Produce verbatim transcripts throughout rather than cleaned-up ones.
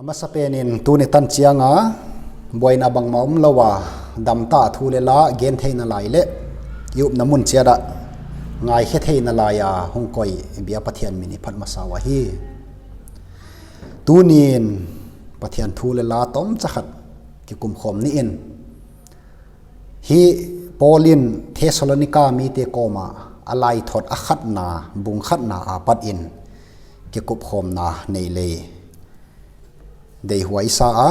Masa penin tuni tan cianga buaina bangmah om lo a, damta thu le la gen theihna lai le i upna mun ciatah ngaikhia theihna lai-a hong koih bia Pathian min i phat masa uh ahi. Tunin Pathian thu le la tomcakhat kikumkhawm ni in. Hih Paul in Thessalonika mite kawmah a laithot a khatna, bung khatna a patin kikupkhawmna nei lei deihuai sa a,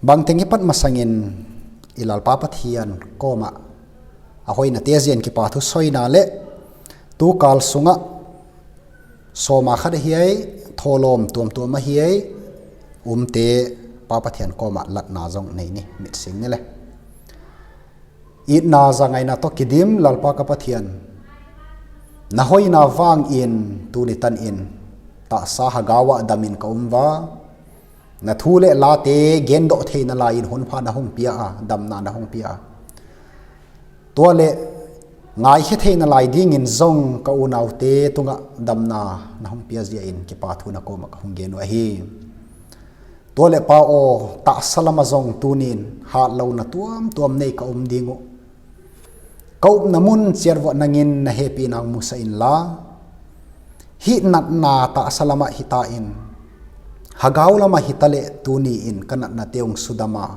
bangteng i pat masangin i Lalpa Pathian kawmah a hoina tezia in kipa thu sawina le tukal sungah sawma khat ahi ei, thawlawm tuamtuam ahi ei, umte Pa Pathian kawmah latna zong nei ni, mitsing ni le. Itna zangaina tawh kidim Lalpa ka Pathian, na hoina vangin tuni tanin tahsa hagau ah damin ka um va, na thu le late gendawh theihna lai-in hunpha na hong pia a, damna na hong pia a, tua le ngaikhia theihna lai dingin zong ka unaute tungah damna na hong pia zia in kipa thu na kawmah ka hong gen uh ahi. Tua le Pa aw, tahsa lamah zong tunin hatlohna tuamtuam nei ka um ding uh. Ka upna mun ciat vuah nangin na hehpihna hong musak inla, hih natna tahsa lamah hita in, hagau lamah hita le tuni in ka natnate hong sudam a,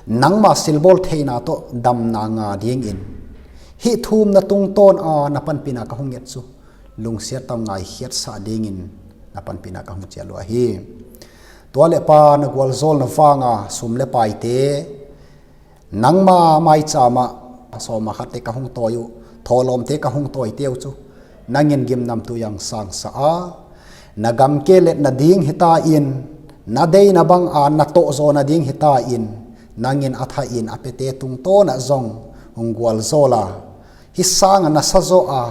nangma silbawl theihna tawh damna nga dingin hih thumna tungtawn a na panpihna ka hong ngetsu lungsiat tawh ngaikhiatsah dingin na panpihna ka hong cial uh ahi. Tua le Pa, na gualzawlna vanga sum le paite nangma maicamah sawma khatte ka hong tawi uh, thawlawmte ka hong tawite uh cu nangin gimnamtui ang sangsa a, na gamke let nading hita in, na deina banga na tawhzaw nading hita in, nangin a thahin a piate tungtawnah zong hong gualzawl a, hih sanga na sazaw a,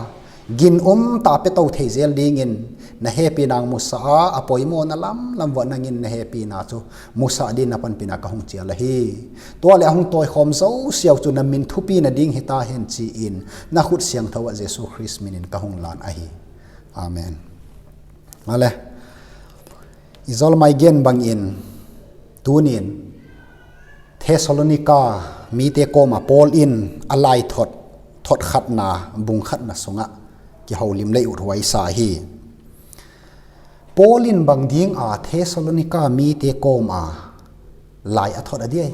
ginum tah a piato thei zel dingin na hehpihna hong musak a, a poimawhna lamlam vuah nangin na hehpihna cu musak dingin na panpihna ka hong cial ahi. Tua le a hong tawikhawm zosiau cu na min thupi nading hita hen ci-in na khut siangtho ah Jesu Khrist minin ka hong lan ahi. Amen. Male. I zolmai gen bangin tunin Thessalonika mite kawmah Paul in a laithot, thot khatna, bung khatna sungah kiholim lei uthuai sa hi. Paul in bang dinga Thessalonika mite kawma lai a thot a diai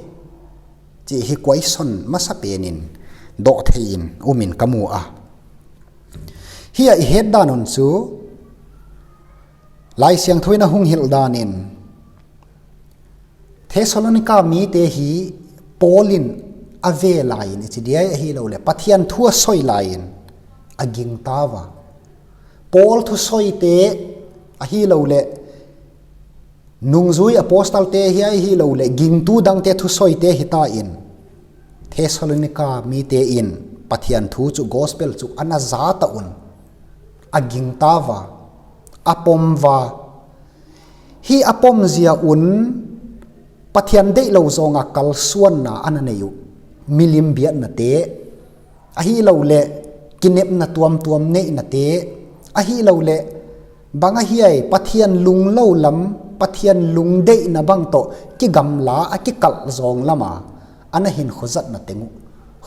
cih hi kuaison masa penin dawh thei-in umin ka mu a. Hia i het dan un cu Lai Siangtho in a hong hilh danin Thessalonika mite hi Paul in a ve lai-in i ci diai ahi lo le Pathian thu a soi lai-in a gingta va. Paul thu soite ahi lo le nungzui apostalte hi ahi lo le gingtu dangte thu soite hita in Thessalonika mite in Pathian thu cu gospel cu a na zata un a gingta va, a pom va. Hih a pomzia un Pathian deih lo zawnga kalsuanna a na nei uh. Milim biaknate ahi lo le kinepna tuamtuam neihnate ahi lo le bang ahi ai Pathian lunglo lam, Pathian lungdeihna bang tawh kigamla a kikalh zawng lama a na hinkhua zatna teng uh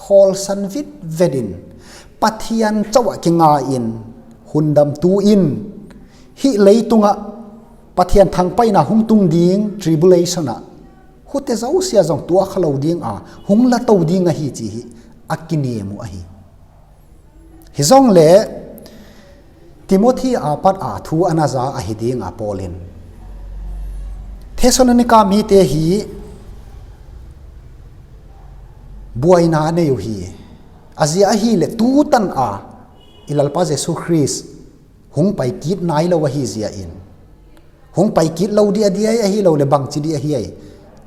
khawlsan vitvet in Pathian coh ah kinga in hundamtu in hih leitungah Pathian thangpaihna hung tung ding tribulation ah hute zosia zong tuak kha lo dinga hung la to ding ahi ci hi a kinem uh ahi. Hi zong le Timothy a pat a thu a na za ahi dinga Paul in Thessalonika mite hi buaina a nei uh hi. A zia ahi le tutan a i Lalpa Jesu Khrist hung pai kit nai lo ahi zia in hung pai kit lo dih a diai ahi lo le bangci dih ahi ai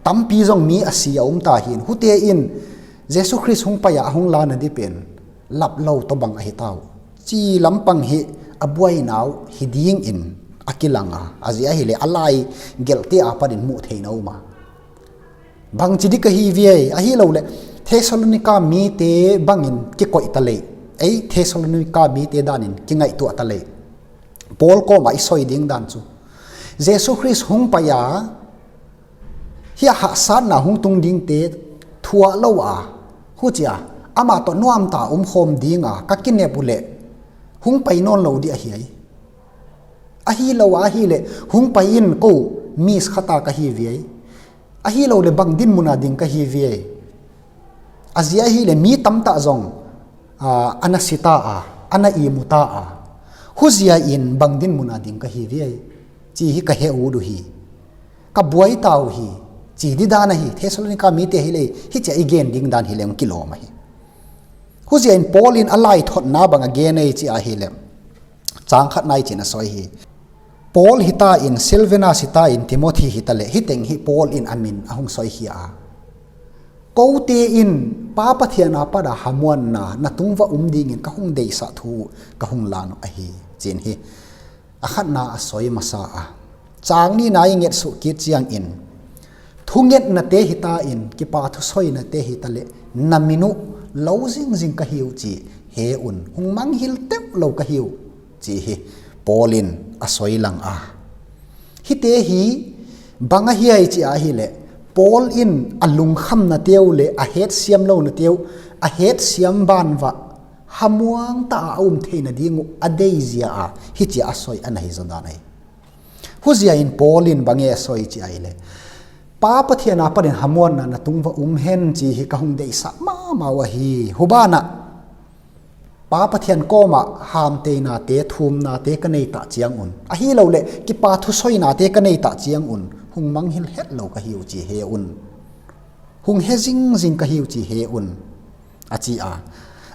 tampi zong mi a si a um ta hin hute in Jesu Khrist hung pai ah a hung la na dih pen lap lo tawh bang ahi ta uh ci lampang hi a buaina uh hi dingin a kilang a a zia ahi le a lai gelhte a panin muh theihna um a bangci dih ka hi viai ahi lo le Thessalonika mite bangin kikoih ta lei ei Thessalonika mite danin kingaihtuah ta lei Paul kawmah i soi ding dan cu Jesu Khrist hong pai a, hih a hahsatna hong tung dingte thuah lo a, huci a, amah tawh nuamta omkhawm ding a ka kinep uh leh hong pai nawn lo dih ahi ai. Ahi lo a ahih leh hong pai in, ko miss khat a ka hi viai. Ahi lo leh bang din mun a ding ka hi viai. A zia ahih leh mi tamtah zong, aa, a na si ta a, a na ihmu ta a, huzia in bang din mun a ding ka hi viai, ci hi ka he ut uh hi. Ka buai ta uh hi, ci dih dan ahi. Thessalonika mite hi leh hih ci a i gen ding dan hi leh hong kilawm ahi. Huzia in Paul in a laithotna bang a gen ei ci ahih leh, cang khatna i cin a sawi hi. Paul hi ta in, Silvanus hi ta in, Timothy hi ta leh, hih teng hi Paul in a min a hong sawikhia a, kote in Pa Pathian a pat a hamuanna na tung va um dingin ka hong deihsah thu ka hong lan uh ahi, cin hi a khatna a sawi masa a. Cang nihna i ngetsuh kit ciangin, thungetnate hi ta in, kipa thusoinate hi ta leh, na min uh lo zingzing ka hi uh ci he un, hong manghil teuh lo ka hi uh, ci hi Paul in a sawi lang a. Hihte hi bang ahi ai ci ahih leh, Paul in a lungkhamnate uh leh a hetsiam lonate uh a hetsiam banvah hamuang ta a um theina ding uh a deizia a hih ci a a sawi a na hi zaw dan ahi. Huzia in Paul in bang e a sawi ci ahih leh, Pa Pathian a pat in hamuanna na tung va um hen ci hi ka hong deihsah mahmah uh ahi. Hubanah Pa Pathian kawmah hamteinate, thumnate ka nei ta ciangun, ahi lo leh kipa thusoinate ka nei ta ciangun, hong manghil het lo ka hi uh ci he un. Hong he zingzing ka hi uh ci he un, a ci a.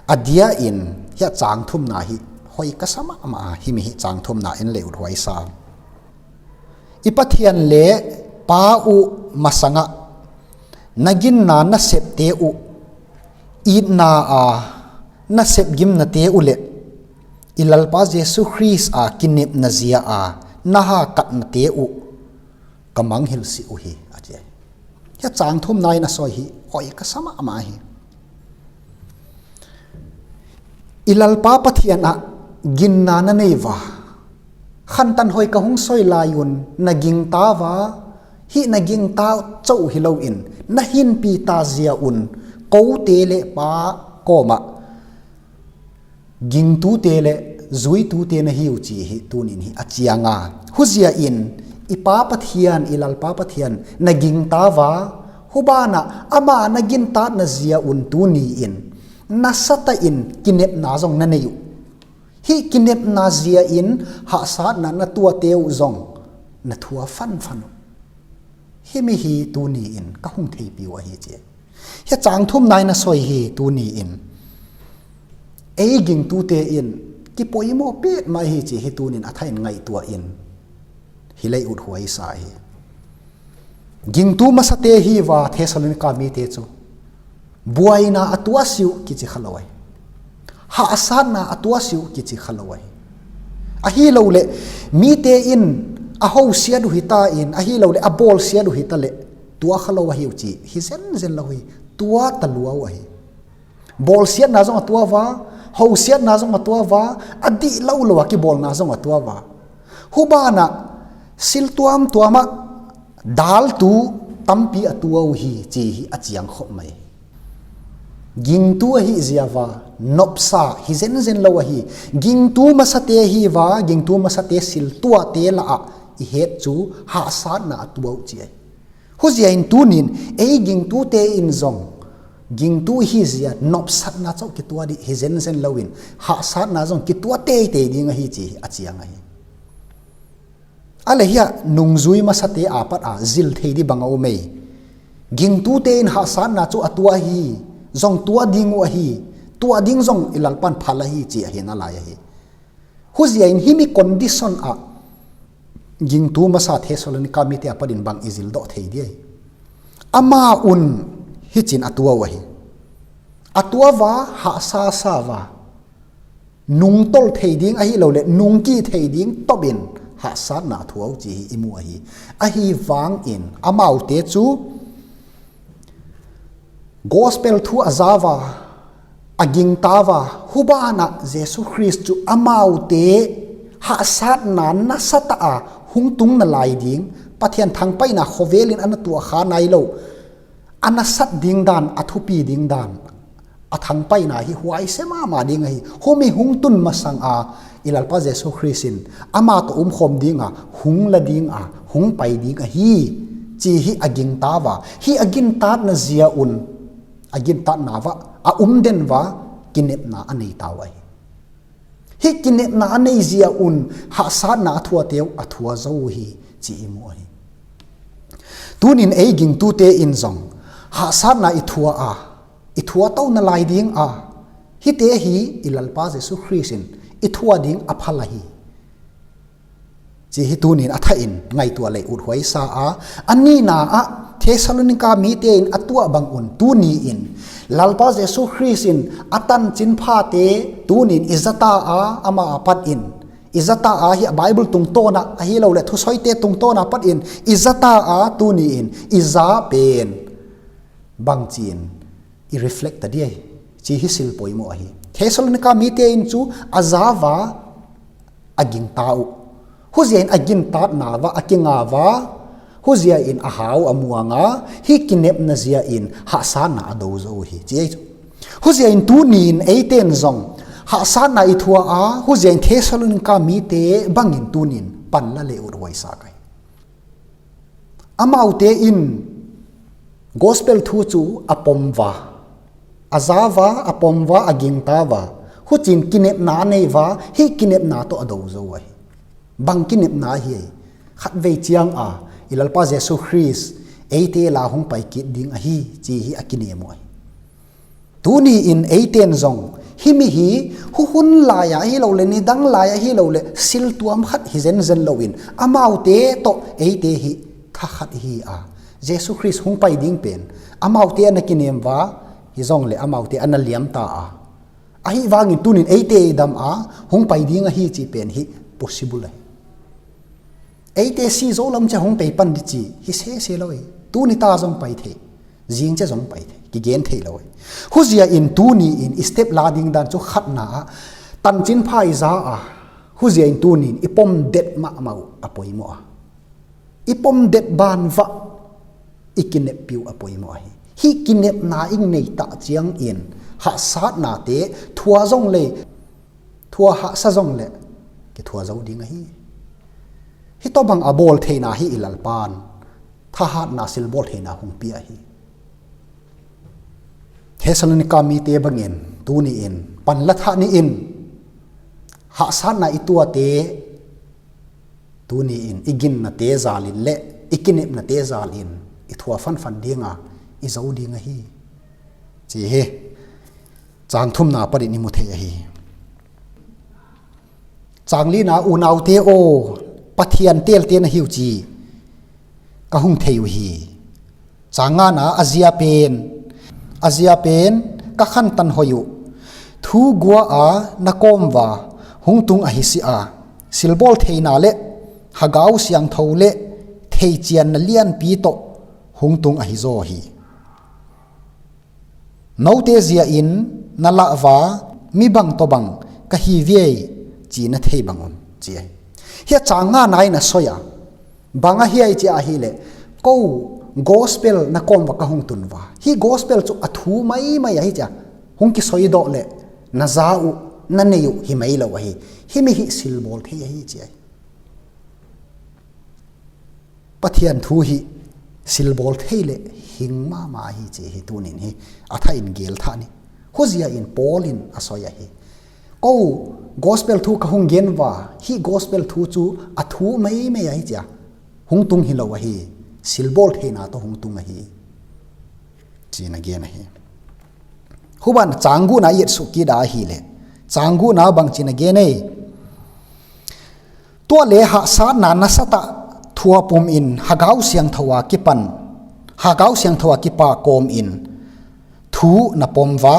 A dia in hih a cang thumna hi hoih ka sa mahmah a, hih mi hih cang thumna en leh ut huai sa. I Pathian le Pa uh masangah na ginna nasepte uh, itna a nasep gimnate uh le i Lalpa Jesu Khrist a kinepna zia a na hakatnate uh ka manghilsih uh hi, a ci. Hih a cang thumna in a sawi hi hoih ka sa mahmah hi. I Lalpa Pathian ah ginna na nei va, khantan hoih ka hong sawi lai-un na gingta va, hih na gingta coh hi loin na hinpi ta zia un kote le Pa kawmah gingtute le zuitute na hi uh ci hi tunin hi a ciang a. Huzia in i Pa Pathian, i Lalpa Pathian na gingta va, hubanah ama na gintatna zia un tuni in nasatahin kinepna zong na nei uh. Hih kinepna zia in hahsatna na tuate uh zong na thua fanfan uh. Hih mi hi tuni in ka hong theipi uh ahi ci. Hih a cang thumna in a sawi hi tuni in. Ei gingtute in kipoimawh petmah hi ci hi tunin a thain ngaihtuah in hi lei ut huai sa hi. Gingtu masate hi va Thessalonika mite cu buaina a tuah si uh kici kha lo ahi. Hahsatna a tuah si uh kici kha lo ahi. Ahi lo leh mite in a hosiat uh hi ta in, ahi lo leh a bawlsiat uh hi ta leh tuah kha lo ahi uh ci hi zenzen lo hi. Tuah ta lua uh ahi. Bawlsiatna zong a tuah va, hosiatna zong a tuah va, a dih lo lo a kibawlna zong a tuah va. Hubanah sil tuamtuamah daltu tampi a tuah uh hi ci hi a ciang khop mai. Gingtu ahi zia va nopsa hi zenzen lo ahi. Gingtu masate hi va, gingtu masate sil tuahte lah ah i het cu hahsatna a tuah uh ci ahi. Huzia in tunin ei gingtute in zong gingtu hi zia nopsatna coh kituah dih hi zenzen loin hahsatna zong kituah teitei ding ahi ci hi a ciang ahi. A le hiah nungzui masate a pat a zil thei dih bang a um ei. Gingtute in hahsatna cu a tuah ahi, zong tuah ding uh ahi, tuah ding zong i Lalpan phal ahi ci ahi na lai ahi. Huzia in himi condition ah gingtu masa Thessalonika mite a patin bang i zil dawh thei dih ahi. Ama un hicin a tuah uh ahi. A tuah va hahsa sa va nungtol thei ding ahi lo le nungkih thei ding topin hahsatna a thuah uh ci hi i mu ahi. Ahi vangin amaute cu gospel thu a za va, a gingta va, hubanah Jesu Khrist cu amaute hahsatna nasatah a hung tung nalai ding, Pathian thangpaihna khovel in a na tuahkha nai lo, a nasat ding dan, a thupi ding dan, a thangpaihna hi huaisia mahmah ding ahi. Humi hung tun masanga i Lalpa Jesu Khrist in ama tawh umkhawm dinga, hung la dinga, hung pai ding ahi, ci hi a gingta va. Hi a gintatna zia un, a gintatna va, a umden va, kinepna a neita uh ahi. Hi kinepna a neizia un hahsatna a thuate uh a thua zo uh hi, ci i mu ahi. Tunin ei gingtute in zong hahsatna i thua a, i thua to nalai ding a, hite hi i Lalpa Jesu Khrist in i thua ding a phal ahi, ci hi tunin a thahin ngaihtuah lei uthuaisa a. A nihna ah Thessalonika mite in a tuah bangun tuni in Lalpa Jesu Khrist in a tancin phate tunin i zata a, ama a patin i zata a hi a, Bible tungtawn ah ahi lo le thusoite tungtawn a patin i zata a, tuni in i za pen bangci in i reflect ta dia hi, ci hi sil poimawh ahi. Thessalonika mite in cu a za va a gingta uh. Huzia in a gintatna va a kinga va, huzia in a hau a muanga, hi kinepna zia in hahsatna a do zo uh hi, ci ei cu. Huzia in tuni in eite in zong hahsatna i thua a, huzia in Thessalonika mite bangin tunin panla le uthuaisa ka hi. Amaute in gospel thu cu a pom va, a za va, a pom va, a gingta va, hucin kinepna a nei va, hi kinepna tawh a do zo ahi. Bang kinepna ahi ei? Khatvei ciang a i Lalpa Jesu Khrist eite la hung pai kit ding ahi, ci hi a kinem uh ahi. Tuni in eiten zong himi hi huhun lai-ah ahi lo le, nidang lai-ah ahi lo le, siltuam khat hi zenzen loin amaute tawh eite hi thakhat hi a, Jesu Khrist hung pai ding pen amaute a na kinem va, hi zong le amaute a na liamta a, ahi vangin tunin eite i dam a hung pai ding ahi ci pen hi possible ahi. Eite si zo lam cia hung pei pan di ci hi sese lo ei. Tuni ta zong pai thei, zing cia zong pai thei, kigen thei lo ei. Huzia in tuni in i step la ding dan cu khatna ah tancin pha i za a, huzia in tuni in i pom det mahmah uh a poimawh a, i pom det ban vah i kineppi uh a poimawh ahi. Hi kinepna ing nei tah ciangin hahsatnate thua zong le, thua hahsa zong le kithua zo ding ahi. Hi tawh bang a bawl theina hi i Lalpan thahatna silbawl theina hung pia ahi. Thessalonika mite bangin tuni in panla thah ni in, hahsatna i tuate tuni in i ginnate zalin le i kinepnate zalin i thua fanfan dinga i zo ding ahi, ci hi. Cang thumna panin i mu thei ahi. Cang lina, unaute aw, Pathian teelte na hi uh ci ka hung thei uh hi. Cang ngana, a zia pen, a zia pen ka khantan hoih uh, thu gua a na kawmva hung tung ahi si a, silbawl theina le hagau siangtho le theicianna lianpi tawh hung tung ahi zaw hi. Note zia in na lahva mi bang tawh bang ka hi viei ci na thei bang un, ci ahi. Hi a cang ngana in a soi a, bang ahi ai ci ahileh, ko gospel na kawmva ka hung tunva, hi gospel cu a thu maimai ahi cia hung kisoi dawh leh na za uh, na nei uh hi mai lo ahi. Himi hi silbawl thei ahi ci ahi. Pathian thu hi silbawl thei le hing mahmah hi ci hi tunin hi a thahin gel thah ni. Huzia in Paul in a soi ahi. Ko gospel thu ka hung genva, hi gospel thu cu a thu maimai ahi cia hung tung hi lo ahi, silbawl theina tawh hung tung ahi, ci na gen ahi. Huban cang guna i et suk kida ahileh, cang guna bangci na gen ei? Tua le hahsatna nasatah thua pum in hagau siangtho a kipan, hagau siangtho a kipa kawm in thu na pom va,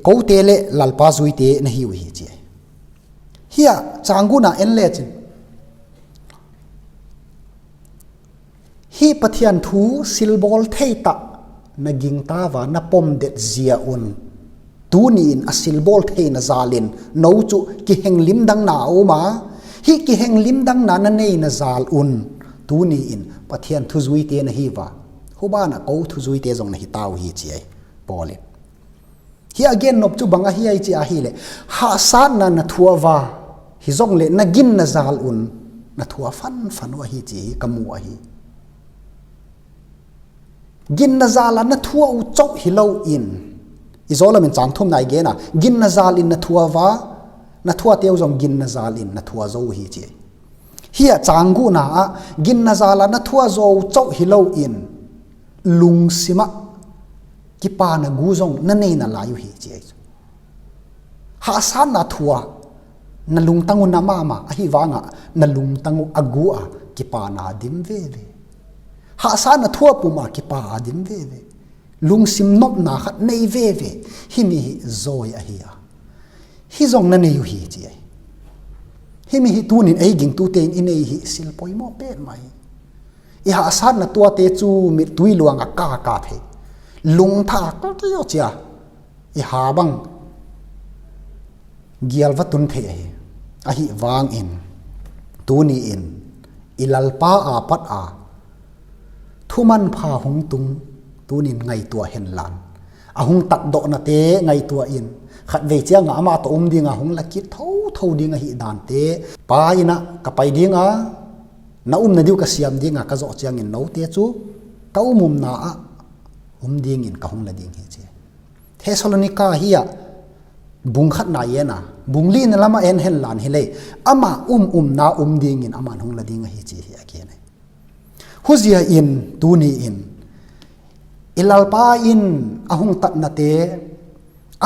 kote le Lalpa zuite na hi uh hi ci. Hi a cang guna en lecin, hi Pathian thu silbawl thei tah na gingta va, na pom det zia un tuni in a silbawl theina zalin no cu kiheng limdangna a um a, Hih kiheng limdangna na nei na zal un tuni-in Pathian thuzuite na hi va, hubanah ko thuzuite zong na hi ta uh hi ci ahi Paul in. Hih a gen nop cu bang ahi ai ci ahileh, hahsatna na thuah va, hi zongleh na gin na zal un na thuah fanfan uh ahi ci hi ka mu ahi. Gin na zal a na thuah uh coh hi loin, i zaw lamin cang thumna i gen a, gin na zal in na thuah va, na thuahte uh zong gin na zal in na thuah zo uh hi ci. Hih a cang guhna ah gin na zal a na thuah zo uh coh hi loin, lungsimah kipana gu zong na nei na lai uh hi ci ahi cu. Hahsatna thuah na lungtang uh na mahmah ahi vangah na lungtang uh a gu a kipana dim veve. Hahsatna thuah pum a kipa a dim veve. Lungsim nopna khat nei veve. Himi hi zawi ahi a, hi zong na nei uh hi ci ahi. Himi hi tunin ei gingtute in i nei hi sil poimawh petmah hi. I hahsatna tuate cu mittui luang a kaka thei, lungtha a kal kei aw cia i ha bang gial va tun thei ahi. Ahi vangin tuni-in i Lalpa a pat a thumanpha hung tung tunin ngaihtuah henlan, a hung tatdawhnate ngaihtuah in, khatvei ciangah amah tawh um dinga hung lakit thotho ding ahi dante Pa innah ka pai dinga, na umna diu ka siam dinga ka zawh ciangin note cu ka umumna ah um dingin ka hung la ding hi ci. Thessalonika hi ah bung khatna i en a, bung lina lamah en henlan hi lei, amah umumna um dingin amah hung la ding ahi ci hi a gen ahi. Huzia in tuni-in i Lalpa in a hung tatnate,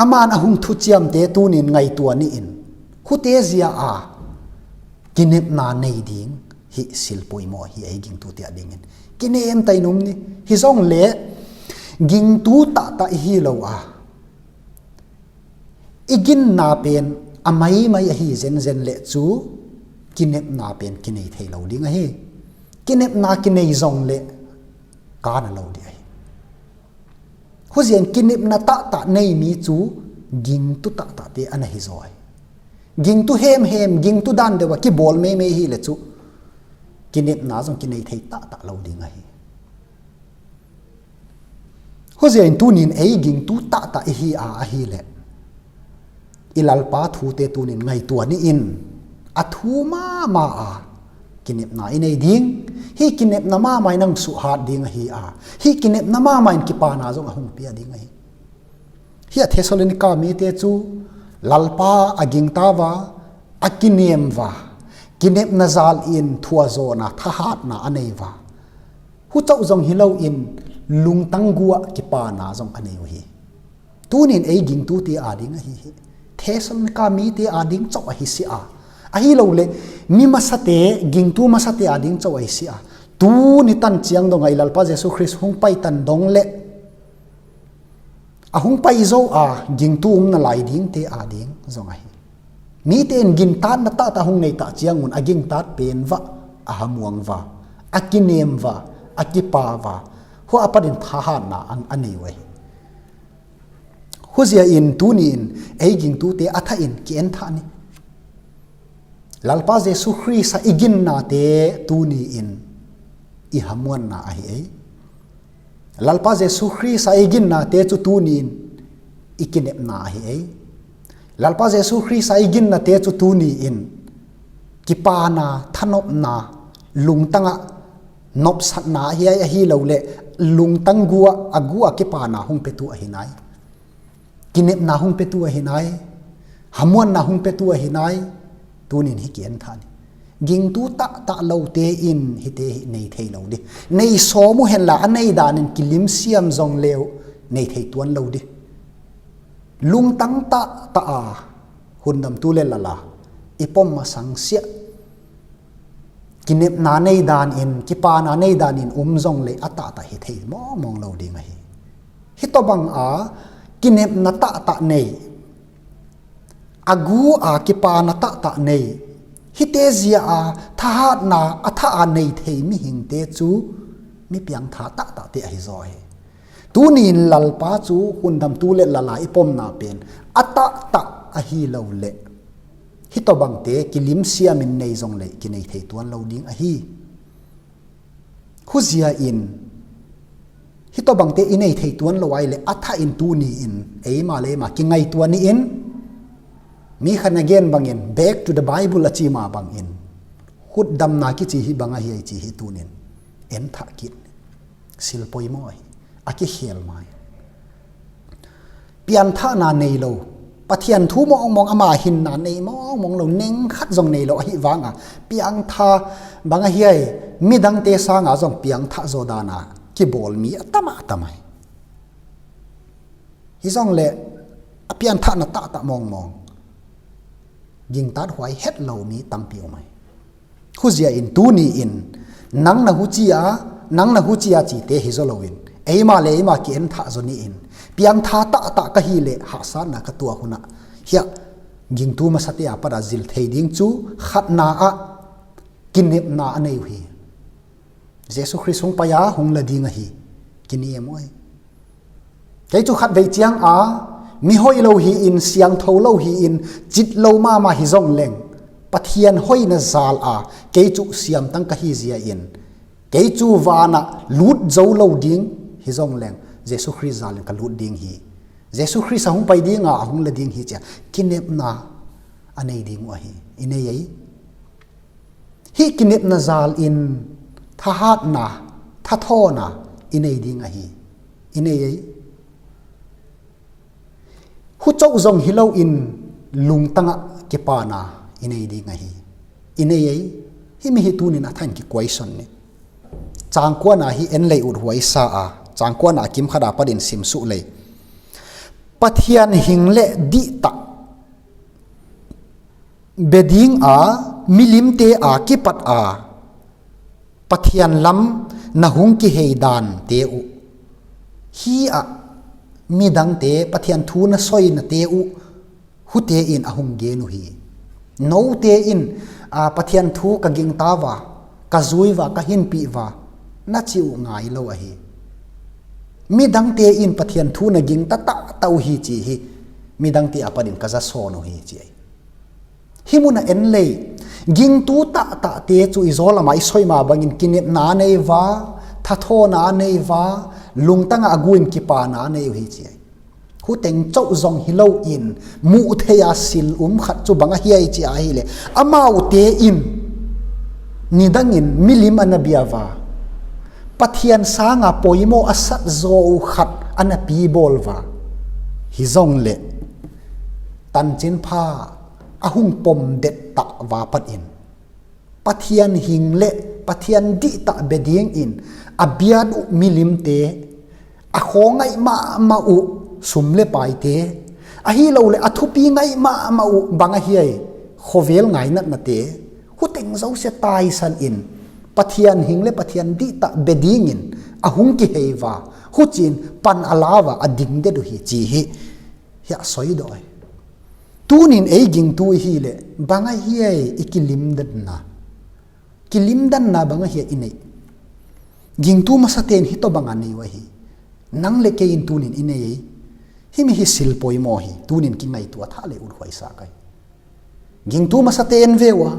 aman a hung thuciamte tunin ngaihtuah ni-in, hute zia a kinepna nei ding hi sil poimawh hi ei gingtute a dingin. Kinem ta in um ni, hi zongleh gingtu tahtah i hi lo a, i ginna pen a maimai ahi zenzen leh cu kinepna pen kinei thei lo ding ahi. Kinepna kinei zongleh kan a lo ding ahi. Huzian kinepna tahtah nei mi cu gingtu tahtahte a na hi zaw ahi. Gingtu hemhem, gingtu dan deuh a kibawl meimei hi le cu kinepna zong kinei thei tahtah lo ding ahi. Huzia in tunin ei gingtu tahtah i hi a ahileh i Lalpa thute tunin ngaihtuah ni-in a thu mahmah a kinepna i nei ding. Hih kinepna mahmah in nang suhhat ding ahi a, hih kinepna mahmah in kipana zong a hung pia ding ahi. Hih a Thessalonika mite cu Lalpa a gingta va, a kinem va, kinepna zal in thuahzawhna thahatna a nei va. Hucoh zong hi loin lungtang guah kipana zong a nei uh hi. Tunin ei gingtute ading ahi hi. Thessalonika mite ading coh ahi si a, ahi lo le mi masate, gingtu masate ading coh ahi si a, tuni tan ciang dongah i Lalpa Jesuh Khrist hung pai tan dong le a hung pai zo a gingtu um na lai dingte ading zong ahi. Mite in gintatna tahtah hung nei tah ciangun a gingtat pen vah a hamuang va, a kinem va, a kipa va, hua a patin thahatna a nei uh ahi. Huzia in tuni in ei gingtute a thah in ki-en thah ni. Lalpa Jesuh Khrist a i ginnate tuni in i hamuanna ahi ei. Lalpa Jesuh Khrist a i ginnate cu tuni in i kinepna ahi ei. Lalpa Jesuh Khrist a i ginnate cu tuni in kipana, thanopna, lungtangah nopsakna ahi ai, ahi lo le lungtang guah a guah kipana hung petu ahi nai. Kinepna hung petu ahi nai, hamuanna hung petu ahi nai. Tunin hi ki-en thah ni. Gingtu tahtah lote in hite hi nei thei lo dih. Nei sawm uh henla a nei danin kilim siam zong leu nei thei tuan lo dih. Lungtang tahtah a hundamtu le lala i pom masang siah kinepna nei danin, kipana nei danin um zong le a tahtah hi thei mawngmawng lo ding ahi. Hih tawh bang a kinepna tahtah nei, a gu a kipana tahtah nei, hihte zia a thahatna a thah a nei thei mihingte cu mi piangtha tahtahte ahi zaw hi. Tuni in Lalpa cu hundamtu le lala i pomna pen a tahtah ahi lo le Hih tawh bangte kilim siamin nei zong leh kinei thei tuan lo ding ahi. Huzia in hih tawh bangte i nei thei tuan lo ai leh a thah in tuni in eima le eima kingaihtuah ni in, mi khat na gen bangin back to the Bible a ci ma bangin hutdamna kici hi bang ahi ai ci hi tunin en thah kit. Sil poimawh ahi. A kikhel mai. Piangthahna nei lo, Pathian thu mawngmawng ama hinna nei mawngmawng lo, neng khat zong nei lo ahi vanga piangthah bang ahi ai, midangte sanga zong piangthah zaw dana kibawl mi a tam a tam ai. Hi zong leh a piangthahna tahtah mawngmawng gingtat huai het lo mi tampi om ai. Huzia in tuni in nang na hucia, nang na hucia cite hi zaw loin eima le eima ki-en thah zaw ni in, piangthah tahtah ka hi leh hahsatna ka tuak hunah hiah gingtu masate a pat a zil thei ding cu khatna ah kinepna a nei uh hi. Jesu Khrist hong pai a hong la ding ahi. Kiniam uh ai. Kei cu khatvei cianga mi hoih lo hi in, siangtho lo hi in, cit lo mahmah hi zong leng Pathian hoihna zal a kei cu siamtang ka hi zia in, kei cu vanah lut zo lo ding hi zong leng Jesu Khrist zal in ka lut ding hi. Jesu Khrist a hong pai dinga a hong la ding hi cia kinepna a nei ding uh ahi. I nei ei. Hih kinepna zal in thahatna, thathawna i nei ding ahi. I nei ei. Hucoh zong hi loin lungtangah kipana i nei ding ahi. I nei ei. Himi hi tunin a thain kikuaison ni. Cangkuana hi en lei uthuai sa a, cangkuana a kimkhata patin simsuh lei. Pathian hing le dihtah bia dinga milimte a kipat a Pathian lam na hung kihei dante uh, hi ah midangte Pathian thu na soinate uh, hute in a hung gen uh hi. Note in, a, Pathian thu ka gingta va, ka zui va, ka hinpih va, na ci uh ngai lo ahi. Midangte in Pathian thu na gingta tahtah uh hi ci hi. Midangte a patin ka za sawn uh hi ci ahi. Hih munah en lei, gingtu tahtahte cu i zaw lamah i soima bangin kinepna a nei va, thathawna a nei va, lungtangah a guin kipana a nei uh hi ci ahi. Huteng coh zong hi loin muh theia sil um khat cu bang ahi ai ci ahileh amaute in nidangin milim a na bia va, Pathian sanga poimaw a sat zaw uh khat a na pibawl va. Hi zong leh tancin pha a hung pom dettah va patin Pathian hing le Pathian dihtah bia dingin a biat uh milimte, a khawngaih mahmah uh sum le paite, ahi lo le a thupi ngaih mahmah uh bang ahi ai, khuavel ngainatnate, huteng zosia taisan in Pathian hing le Pathian dihtah bia dingin a hung kihei va, hucin pan a la va a dingdet uh hi ci hi. Hiah soidawh hi. Tunin ei gingtu i hi le bang ahi ai i kilimdanna, kilimdanna bang ahi ai i neih? Gingtu masate in hih tawh banga nei uh ahi. Nang le kei in tunin i nei ei. Himi hi sil poimaw hi. Tunin kingaihtuah thah le uthuai sa ka hi. Gingtu masate en ve uh a,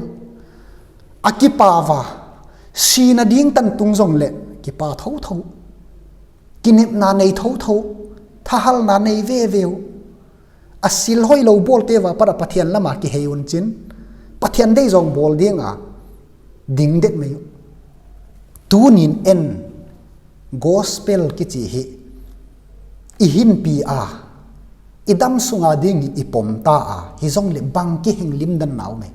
a kipa va, si nading tan tung zong le kipa thotho, kinepna nei thotho, thahalna nei veve uh. A sil hoih lo bawlte va pat a Pathian lama kihei un cin, Pathian deih zong bawl dinga dingdet mei uh. Tunin en, gospel kici hi i hinpi a, i dam sunga dingin i pomta a, hi zong le bang kiheng limdanna uh mei?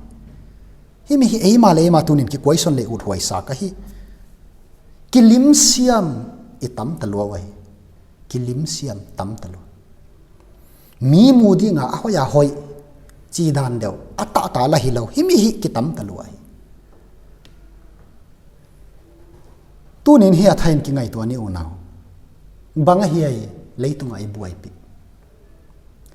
Himi hi eima le eima tunin kikuaison le uthuai sa ka hi. Kilimsiam i tamta lua uh ahi. Kilimsiam tamta lua. Mi mu dinga a hoih a hoih ci dan deuh, a tahta la hi lo, himi hi kitamta lua hi. Tunin hi a thain kingaihtuah ni unau. Bang ahi ai leitunga i buaipih?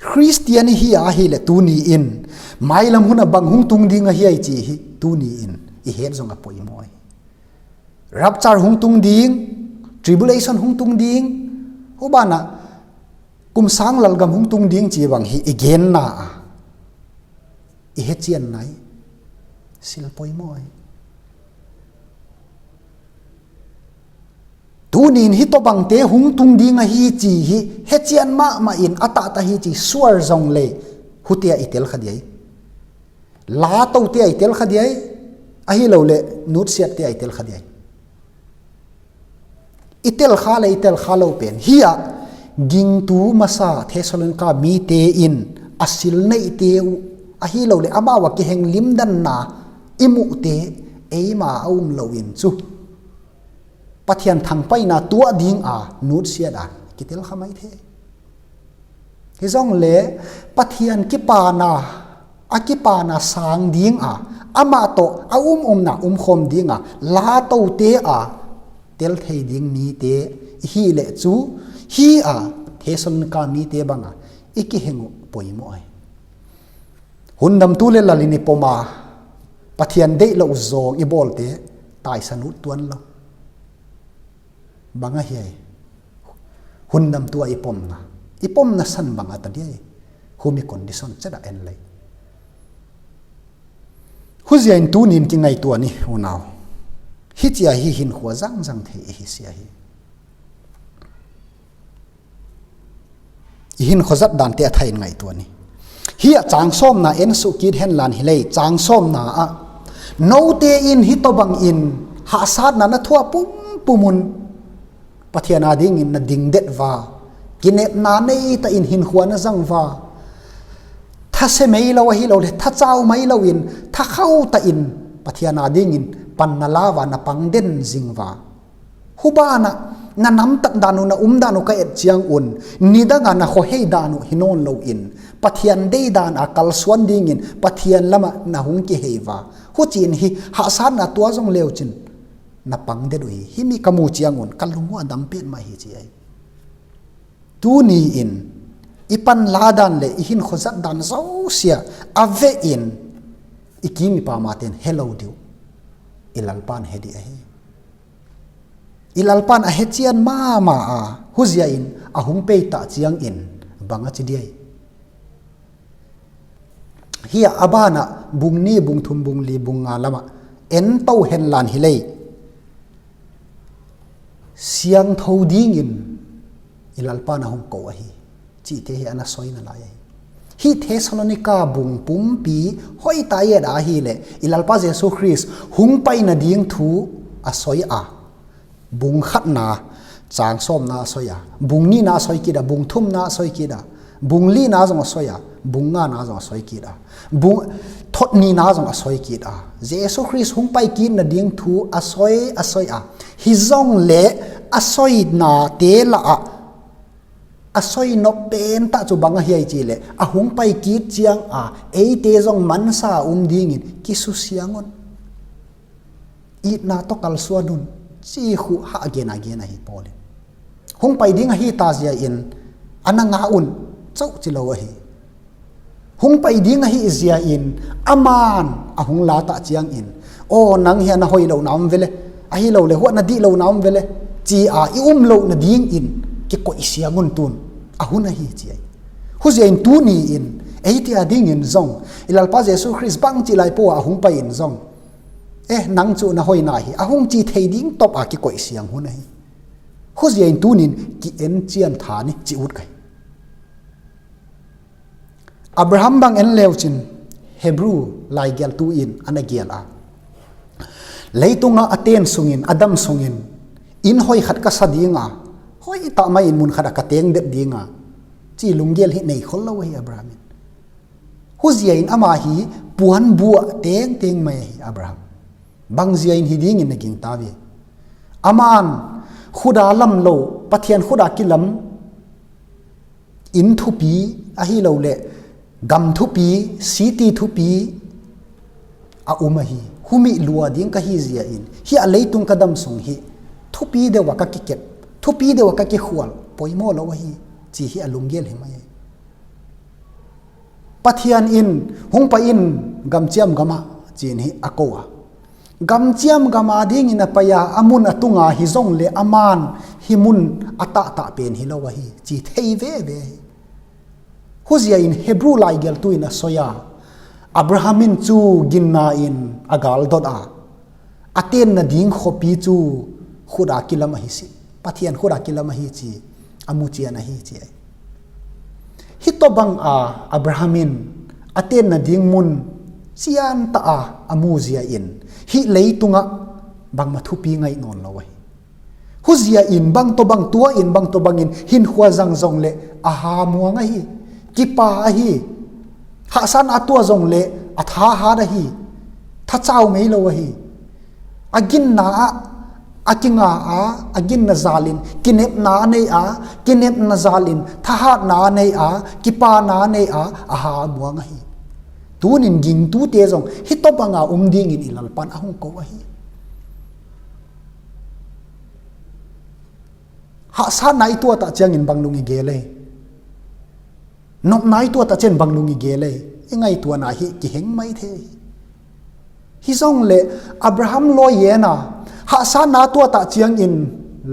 Khristian i hi a ahi le tuni in mailam huna bang hung tung ding ahi ai ci hi tuni in i het zong a poimaw hi. Rapture hung tung ding, tribulation hung tung ding, hubana kum sang lalgam hung tung ding ci bang hi i genna a. i hecianna hi. Sil poimawh hi. Tunin hih tawh bangte hung tung ding ahi ci hi hecian mahmah in a tahtah hi ci sual zong le, hutia i tel kha ding hi. Latote a i tel kha ding hi. Ahi lo le nutsiatte a i tel kha ding hi. I tel kha le i tel kha lo pen hi a, gingtu masa Thessalonika mite in a sil neihte uh, ahi lo le amau a kiheng limdanna i muhte eima a um lo in cu Pathian thangpaihna tuah ding a nutsiat a kitel kha mai thei. Hi zong le Pathian kipana, a kipana sang ding a, amah tawh a um umna umkhawm ding a latote a tel thei ding mite i hih leh cu hi a Thessalonika mite bang a i kiheng uh poimawh hi. Hundamtu le lalin i pom a, Pathian deih loh zawng i bawlte taisan uh tuan lo. Bang ahi ai? Hundamtu a i pomna, i pomna san bang a ta ding hi. Humi condition cet a en lei. Huzia in tunin kingaihtuah ni unau. Hih cia hi hinkhua zangzang thei i hi sia hi. I hinkhua zat dante a thai in ngaihtuah ni. Hi a cang sawmna en suh kit henlan hi lei, cang sawmna ah note in hih tawh bangin hahsatna na thuah pumpum un Pathian a dingin na dingdet va, kinepna nei ta in hinkhua na zang va, thasia mai lo ahi lo le thacau mai lo in thakhau ta in Pathian a dingin pan na la va na pang den zing va. Hubanah na namtat dan uh na um dan uh ka et ciang un nidanga na khuahei dan uh hi nawn lo in Pathian dei dan a kalsuan dingin Pathian lamah na hung kihei va. Hucin hi hahsatna tua zong leucin na pang den uh hi. Himi ka mu ciang un ka lung uh a dam pet mah hi ci ahi. Tuni in i pan la dan le i hinkhua zat dan zosia a veh in i kim i pam a ten he lo dih uh. I Lalpan he dih ahi. I Lalpan a hecian mahmah a huzia in a hung peitah ciangin bang a ci dih ai? Hi a, a banah bung ni, bung thum, bung li, bung nga lamah en to henlan hi lei. Siangtho dingin i Lalpan a hong ko ahi. Cihte hi a na soi na lai ahi. Hih Thessalonika bung pumpi hoih ta i et a ahi leh i Lalpa Jesu Khrist hung pai nading thu a soi a, bung khatna cang sawmna a soi a, bung nihna a soi kit a, bung thumna a soi kit a, bung lina zong a soi a, bung ngana zong a soi kit a, bung thotnina zong a soi kit a, Jesu Khrist hung pai kit nading thu a soi a soi a, hi zong le a soinate lah ah a soi nop pen tah cu bang a hiai ci leh a hung pai kit ciang a eite zong mansa a um dingin kisusiang un. Itna tawh kalsuan un. Ci khu hah gen a gen ahi Paul in. Hung pai ding ahi ta zia in a na ngah un. Cauh ci lo ahi. Hung pai ding ahi zia in a man a hung la tah ciang in, aw nang hi a na hoih lo na om ve le, ahi lo le huah na dih lo na om ve le, ci a i um lo nading in kikoih siang un tun a hun ahi ci ahi. Huzia in tuni in eite a dingin zong i Lalpa Jesu Khrist bang ci lai pua a hung pai in zong, eh nang cu na hoih na hi a hung ci thei ding top a kikoih siang hun ahi. Huzia in tunin ki en cian tha ni ci ut kai. Abraham bang en leucin Hebrew laigeltu in a na gial a, leitungah a ten sungin a dam sungin inn hoih khat ka sa dinga, hoih tah mai in mun khat a ka teng det dinga, ci lunggel hi nei khol lo ahi Abraham in. Huzia in ama hi puan buah tengteng mai ahi Abraham. Bang zia in hi dingin na ging ta ve? Aman khuda lam lo, Pathian khuda kilam inn thupi ahi lo le gam thupi, city thupi a um ahi. Humi lua ding ka hi zia in hi a leitung ka dam sung hi thupi deuh a ka kikep, thupi deuh a ka kikhual poimawh lo ahi ci hi a lunggel hi mai. Pathian in hung pai in gamciam gamah ci-in hi a ko a, gamciam gam a dingin a pai a, a mun a tunga hi zong le a man hi mun a tahtah pen hi lo ahi ci thei veve hi. Huzia in Hebrew laigeltu in a soi a, Abraham in cu ginna in a galdot a, a tenna ding khuapi cu khut a kilam ahi si, Pathian khut a kilam ahi ci, a mucian ahi ci. Hih tawh bang a Abraham in a tenna ding mun ciantah a a muzia in hih leitungah bangmah thupi ngaih nawn lo ahi. Huzia in bang tawh bang tua in bang tawh bangin hinkhua zang zong le a ha muang ahi, kipa ahi. Hahsatna tua zong le a thahat ahi, thacau mei lo ahi. A ginna ah a kinga a, a ginna zalin kinepna a nei a, kinepna zalin thahatna a nei a, kipana a nei a, a ha muang ahi. Tunin gingtute zong hih tawh banga um dingin i Lalpan a hong ko ahi. Hahsatna i tuatah ciangin bang lung i gel ei? Nopna i tuatah ciangin bang lung i gel ei? I ngaihtuahna hi kiheng mai thei hi. Hi zong le Abraham lawi ena hahsatna tuatah ciangin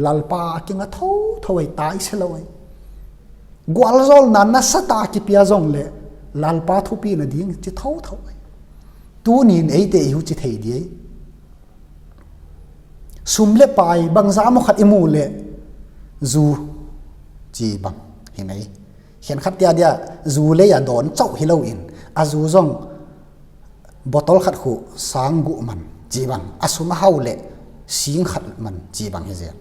Lalpa a kinga thotho ei, tai se lo ei. Gualzawlna nasatah a kipia zong le Lalpa thupi nading ci thotho ei. Tunin eite i hu ci thei di ei. Sum le pai bangza maw khat i mu le zu ci bang hi mei. Khen khat tia dia zu lei a dawn cauh hi loin a zu zong botol khat khu sang guh man ci bang, a sum a hau le sing khat man ci bang hi zel.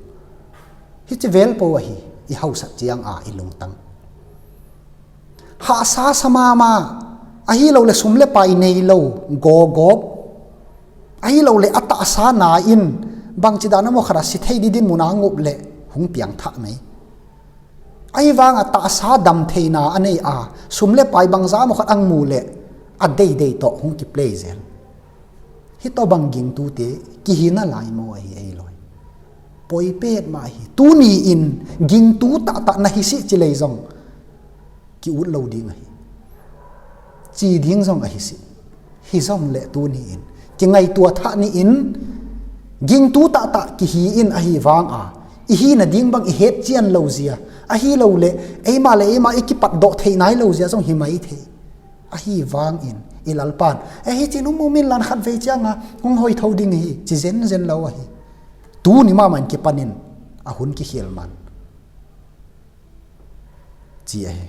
Hi ci vel po ahi, i hausat ciang a i lungtang. Hahsa sa mama, ahi lo le sum le pai nei lo, gawgawp, ahi lo le a tahsa na in bangci dan a maw khat a si thei di din mun a ngup le hung piang thah mei. Ahi vang a tahsa dam theina a nei a, sum le pai bangza maw khat ang mu le a deidei tawh hung kiplei zel. Hih tawh bang gingtute kihina lai maw ahi ei lawi? Poi pet mah ahi. Tuni in gingtu tahtah na hi sih ci lei zong ki-ut lo ding ahi. Ci ding zong ahi sih. Hi zong le tuni in kingaihtuah thah ni in gingtu tahtah kihi in ahi vang a, i hi nading bang i het cian lo zia, ahi lo le eima le eima i kipatdawh theih nai lo zia zong hi mai thei. Ahi vangin i Lalpan, "E, hi cin um um in lan khat vei cianga hong hoitho ding hi," ci zenzen lo ahi. Tuni mahmah in kipanin a hun kikhial man ci ahi.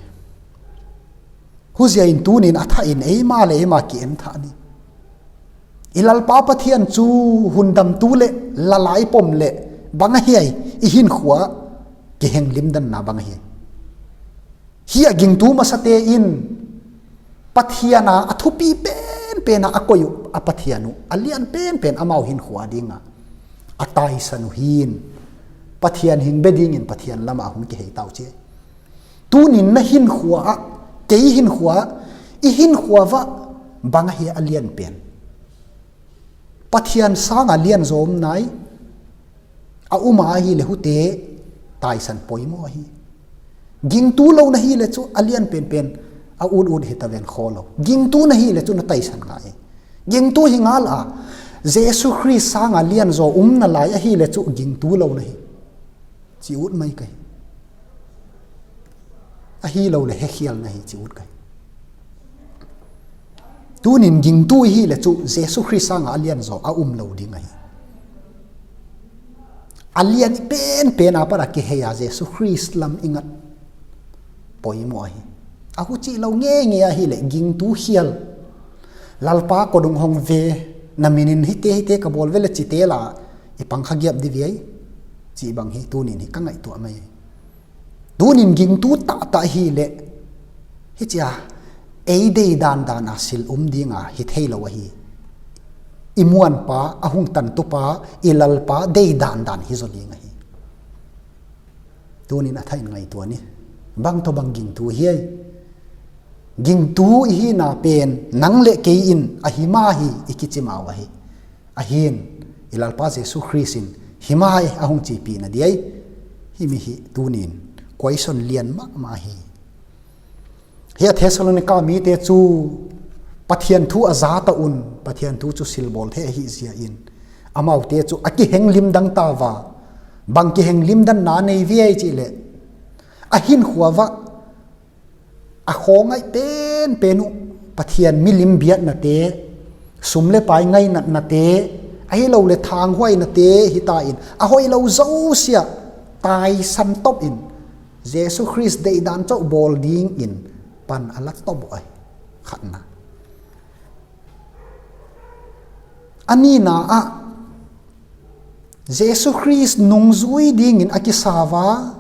Huzia in tunin a thah in eima le eima ki-en thah ni. I Lalpa Pathian cu hundamtu le lalai pom le bang ahi ai, i hinkhua kiheng limdanna bang ahi ai. Hi a gingtu masate in Pathian a, a thupi penpen a a koih uh a Pathian uh a lian penpen amau hinkhua dinga a taisan uh hin Pathian hing bia dingin Pathian lamah a hung kihei tau ci. Tunin na hinkhua ah, kei hinkhua ah, i hinkhua vah bang ahi a lian pen? Pathian sanga lian zaw om nai a um a ahi le hute taisan poimaw ahi. Gingtu lo na hi le cu a lian penpen a ut ut hi ta ven khaw lo. Gingtu na hi le cu na taisan ngai. Gingtu hi ngal a Jesu Khrist sanga lian zaw um na lai ahi le cu gingtu lo na hi. Ci ut mai ka hi. Ahi lo le hekhial na hi ci ut ka hi. Tunin gingtu i hi le cu Jesu Khrist sanga a lianzaw a um lo ding ahi. A lian i penpen a para kihei a Jesu Khrist lam i ngat poimaw ahi. A hucih lo ngenge ahi le gingtu khial. Lalpa kodung hong ve na minin hite hite ka bawl ve le cite la i pangkha giap di viai. Cih bang hi tunin hi ka ngaihtuah mai. Tunin gingtu tahtah hi le hi cia ei dei dandan a sil um dinga hi thei lo ahi. I muanpa, a hung tantupa, i lalpa dei dandan hi zaw ding ahi. Tunin a thain ngaihtuah ni. Bang tawh bang gingtu hi ai. Gingtu i hina pen nang le kei in ahi ma hi i kici mau ahi. Ahin i Lalpa Jesu Khrist in hi ma hi a hung cipihna di ai. Himi hi tunin kuaison lian mahmah hi. Hi a Thessalonika mite cu Pathian thu a zata un Pathian thu cu silbawl thei ahi zia in amaute cu a kiheng limdang tava. Bang kiheng limdanna nei viai cih le a hinkhua vah a khawngaih penpen uh Pathian milim biaknate, sum le pai ngainatnate, ahi lo le thanghuainate hi ta in, a hoih lo zosia taisan top in, Jesu Khrist deihdan coh bawl dingin pan a la top uh ahi. Khatna. A nihna ah, Jesu Khrist nungzui dingin a kisau a,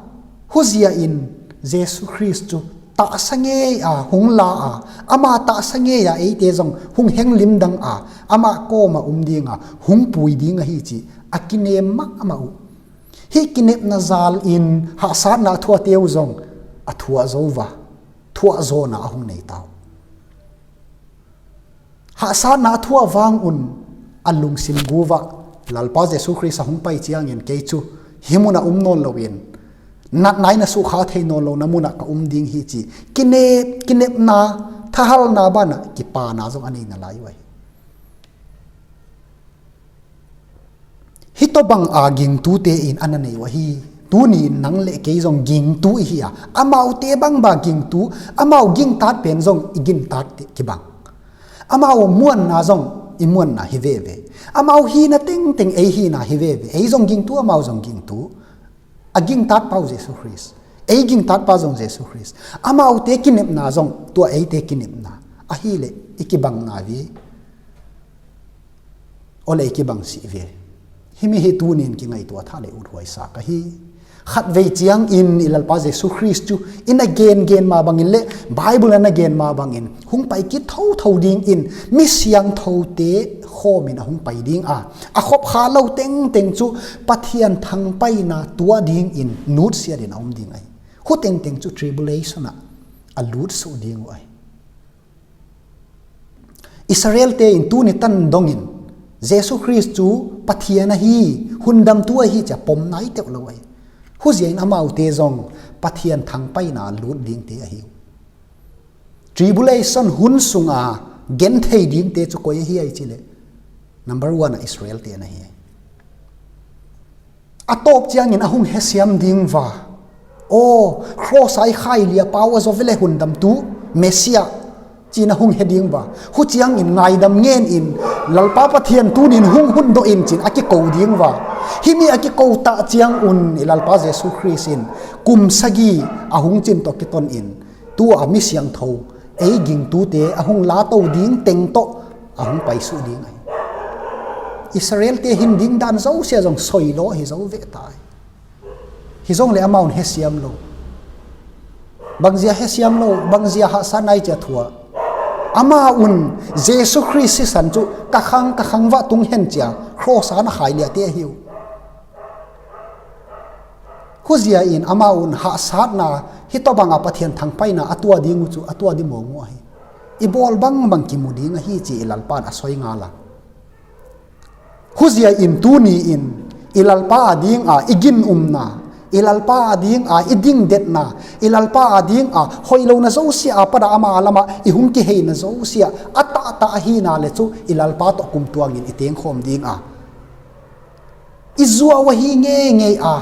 huzia in Jesu Khrist cu tahsa ngei a hung la a, amah tahsa ngei a eite zong hung heng limdang a, amah kawm a um ding a, hung pui ding ahi ci a kinem mahmah uh. Hih kinepna zal in hahsatna a thuahte uh zong a thuah zo va, thuah zawna a hung nei ta uh. Hahsatna a thuah vang un a lungsim guvah Lalpa Jesu Khrist a hung pai ciangin kei cu hih munah um nawn loin, natna in a sukha thei nawn lo na munah ka um ding hi ci, kinep, kinepna, thahalna banah kipana zong a nei nalai uh ahi. Hih tawh bang a gingtute in a na nei uh ahi. Tuni in nang le kei zong gingtu i hi a, amaute bang bang gingtu, amau gintat pen zong i gintat kibang. Amau muanna zong i muanna hi veve. Amau hihna tengteng ei hihna hi veve. Ei zong gingtu, amau zong gingtu. A gintat pa uh Jesu Khrist. Ei gintat pa zong Jesu Khrist. Amaute kinepna zong tua eite kinepna ahi le i kibang nai ve. Aw le i kibang sih ve. Himi hi tunin kingaihtuah thah le uthuai sa ka hi. Khatvei ciangin i Lalpa Jesu Khrist cu i na gengen mah bangin le Bible a na gen mah bangin hung pai kik thotho dingin mi siangthote khawmin a hung pai ding a, a khop kha lo tengteng cu Pathian thangpaihna tuah dingin nutsiatin a um ding ahi. Hu tengteng cu tribulation ah a lut suh ding uh ahi. Israel-te in tuni tan dongin Jesu Khrist cu Pathian ahi, hundamtu ahi cia pom nai teuh lo ahi. Huzia in amaute zong Pathian thangpaihna lut dingte ahi uh. Tribulation hun sunga genthei dingte cu koi ahi ai ci le, number one ah Israel-te na hi. A tawp ciangin a hung hesiam ding va. Aw, cross a i khai lia pau a zo vele hundamtu, Messiah, cin a hung he ding va. Hu ciangin ngaidam ngen in, Lalpa Pathian tunin hung hun dawh in cin a kiko ding va. Himi a kiko tah ciangun i Lalpa Jesu Khrist in kum sagi a hung cin tawh kiton in, tua mi siangtho, ei gingtute a hung lato ding teng tawh a hung paisuh ding ahi. Israel-te hin dingdan zosia zong soi law hi zo veh ta hi. Hi zong le amau in hesiam lo. Bangzia hesiam lo, bangzia hahsatna i cia thuah. Amau in Jesu Khrist sisan cu ka khang, ka khang vah tung hen cia cross a na khai liate ahi uh. Huzia in amau in hahsatna, hih tawh banga Pathian thangpaihna a tuah ding uh cu a tuah dih mawng uh ahi. I bawl bangbang kimu ding ahi ci i Lalpa in a soi ngal a. Huzia in tuni in i Lalpa a dinga i ginumna, i Lalpa a dinga i dingdetna, i Lalpa a dinga hoih lona zosia a pana ama lamah i hung kiheina zosia a tahtah ahina le cu i Lalpa tawh kumtuangin i tengkhawm dinga i zuau ahi ngeingei a,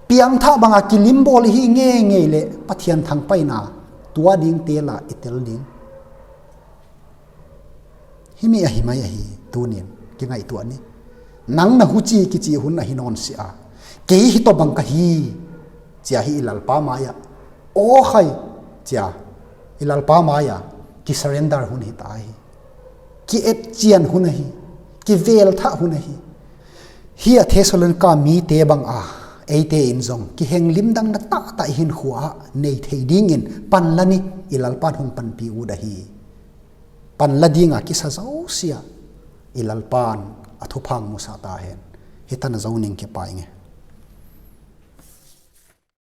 piangthah banga kilimbawl ihi ngeingei le Pathian thangpaihna tuah ding tela i tel ding. Himi ahi mai ahi tunin kingaihtuah ni. Nang na huci kici hun ahi nawn si a, kei hi tawh bang ka hi cia hi i Lalpa mai-ah, aw khai cia i Lalpa mai-ah kisurrender hun hi ta hi. Ki-etcian hun ahi, kivelthah hun ahi. Hi a Thessalonika mite banga eite in zong kiheng limdangna tahtah i hinkhua ah nei thei dingin panla ni. I Lalpa in hong panpi ut ahi. Panla dinga kisa zosia i Lalpa in a thupha hong musa ta hen. Hi tan a zo ning kipai nge.